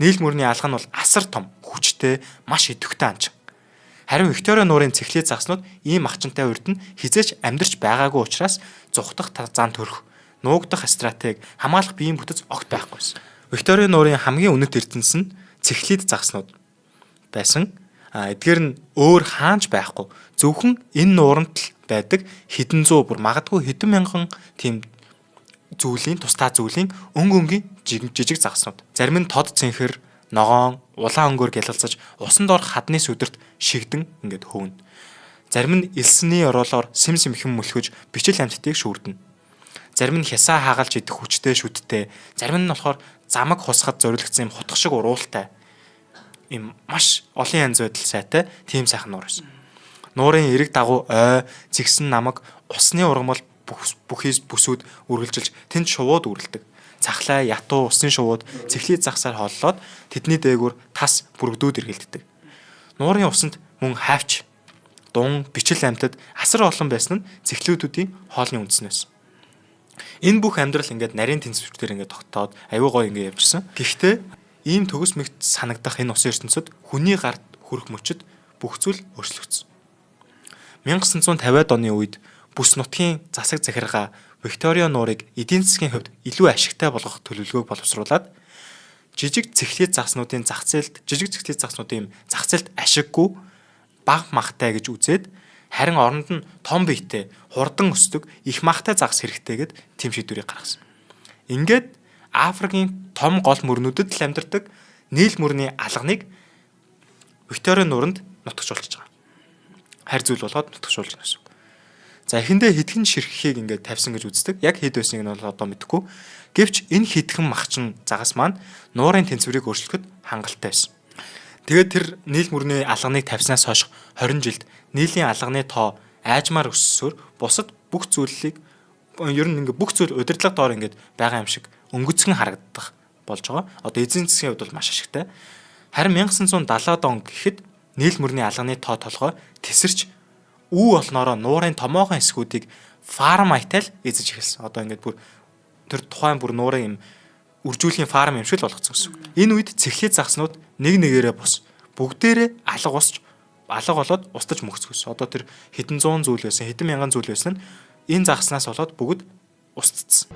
Нийл мөрний алга нь бол асар том, хүчтэй, маш идэвхтэй анчин. Харин Викториа нуурын цэхлий загаснууд ийм махчинтай урд нь хизээч амьдарч байгаагүй учраас зугтах зан төрөх, нуугдах стратеги, хамгаалах биеийн бүтэц огт байхгүй байсан. Викториа нуурын хамгийн үнэт эрдэнэс нь цэхлийд загаснууд байсан. А эдгээр нь өөр хаанч байхгүй. Зөвхөн энэ нууранд л байдаг хэдэн зуун бүр магадгүй хэдэн мянган тийм зүйлийн тусдаа зүйлийн өнгө өнгийн жижиг загаснууд. Зарим нь тод цэнхэр, ногоон, улаан өнгөөр гялалзаж усан доорх хадны сүдэрт шигдэн ингээд хөвнө. Зарим нь элсний ороолоор сэм сэмхэн мөлхөж бичил амьтдыг шүүрдэнэ. Зарим нь хясаа хагалж идэх хүчтэй шүдтэй, зарим нь болохоор замаг хусахад зориулагдсан юм хутга шиг уруултай. Им маш олон янз байдал сайтай тийм сайхан нуур байсан. Нуурын эрэг дагуу ой, зэгсэн намаг, усны ургамал бүхий бүсүүд үргэлжилж тэнд шувууд үрэлдэг. Цахлай, ятуу, усны шувууд цэхлий загсаар холлоод тэдний дээгүүр тас бүрэгдүүд эргэлддэг. Нуурын усанд мөн хавч, дун, бичил амьтад асар олон байсан нь цэхлүүдүүдийн хоолны үндэс нь байсан. Энэ бүх амьдрал ингээд нарийн тэнцвэрээр ингээд тогтоод аюу гой ингээд явжсэн. Гэхдээ ийм төгс мэгт санагдах энэ усын ертөнцид хүний гарт хүрэх мөчөд бүх зүйл өөрчлөгдсөн. 1950-ад оны үед бүс нутгийн засаг захиргаа Викториа нуурыг эдийн засгийн хувьд илүү ашигтай болгох төлөвлөгөөг боловсруулад жижиг цэхлий загаснуудын зах зээлд жижиг цэхлий загаснуудын зах зээлд ашиггүй бага махтай гэж үзээд харин оронд нь том биетэй хурдан өсдөг их махтай загас хэрэгтэй гэд тэм шийдвэрийг гаргасан. Ингээд Африкийн том гол мөрнүүдэд л амьдардаг нийл мөрний алганыг Викториа нууранд нутагшуулж байгаа. Харь зүйл болгоод нутагшуулж байгаа гэсэн. За эхэндээ хэдхэн ширххийг ингээд тавьсан гэж үздэг. Яг хэд байсныг нь бол одоо мэдэхгүй. Гэвч энэ хэдхэн махчин загас маань нуурын тэнцвэрийг өөрчлөхөд хангалттай байсан. Тэгээд тэр нийл мөрний алганыг тавьснаас хойш 20 жилд нийлийн алганы тоо айжмаар өссөөр бусад бүх зүйлийг ер нь ингээд бүх зүйл удирдлага доор ингээд байгаа юм шиг өнгөцгөн харагдах болж байгаа. Одоо эзэн засгийн хувьд бол маш ашигтай. Харин 1970-ад он гэхэд нийл мөрний алганы тоо толгой тесэрч үү болноороо нуурын томоохон хэсгүүдийг фарм аятал эзэж эхэлсэн. Одоо ингээд бүр тэр тухайн бүр нуурын юм үржүүлгийн фарм юм шиг л болгоцсон гэсэн үг. Энэ үед цэхлий загаснууд нэг нэгээрээ бус бүгдээрээ алга усч алга болоод устж мөхцгөөс. Одоо тэр хэдэн зуун зүйл байсан, хэдэн мянган зүйл байсан нь энэ загаснаас болоод бүгд устцсан.